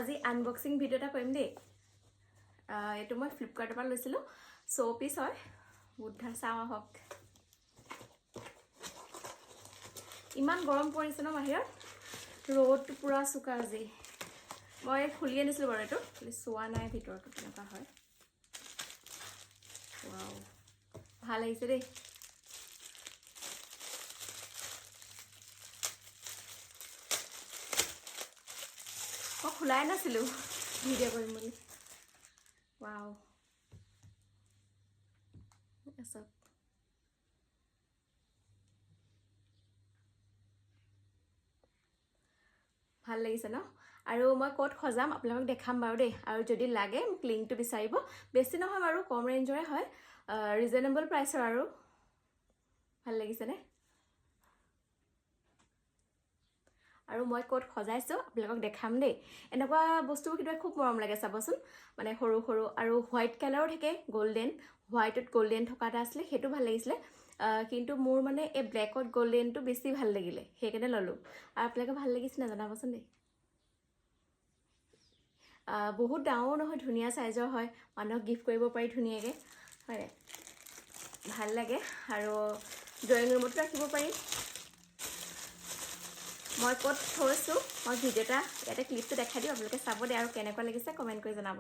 আজি unboxing video' এটা কৰিম দেই। এইটো মই ফ্লিপকাৰ্টৰ পৰা লৈছিলোঁ, শ্ব' পিচ হয় বুদ্ধাৰ। চাওঁ আহক। ইমান গৰম পৰিছে ন বাহিৰত, ৰ'দটো পূৰা চোকা আজি। মই খুলি আনিছিলোঁ বাৰু এইটো, খালি চোৱা নাই ভিতৰতো কেনেকুৱা হয়। ৱাও, ভাল আহিছে দেই। মই খোলাই নাছিলোঁ ভিডিঅ' কৰিম বুলি। ৱাও, চাওক, ভাল লাগিছে ন? আৰু মই ক'ত সজাম আপোনালোকক দেখাম বাৰু দেই। আৰু যদি লাগে মোক লিংকটো বিচাৰিব। বেছি নহয় বাৰু, কম ৰেঞ্জৰে হয়, ৰিজনেবল প্ৰাইচৰ। আৰু ভাল লাগিছেনে? আৰু মই ক'ত সজাইছোঁ আপোনালোকক দেখাম দেই। এনেকুৱা বস্তুবোৰ কেতিয়াবা খুব মৰম লাগে চাবচোন, মানে সৰু সৰু আৰু হোৱাইট কালাৰো থাকে, গল্ডেন, হোৱাইটত গল্ডেন থকা এটা আছিলে, সেইটো ভাল লাগিছিলে। কিন্তু মোৰ মানে এই ব্লেকত গল্ডেনটো বেছি ভাল লাগিলে, সেইকাৰণে ল'লোঁ। আৰু আপোনালোকে ভাল লাগিছে নে জনাবচোন দেই। বহুত ডাঙৰো নহয়, ধুনীয়া চাইজৰ হয়, মানুহক গিফ্ট কৰিব পাৰি ধুনীয়াকৈ, হয়, ভাল লাগে। আৰু ড্ৰয়িং ৰুমতো ৰাখিব পাৰি। মই ক'ত থৈছোঁ মই ভিডিঅ' এটা ইয়াতে ক্লিপটো দেখাই দিওঁ, আপোনালোকে চাব দেই। আৰু কেনেকুৱা লাগিছে কমেণ্ট কৰি জনাব।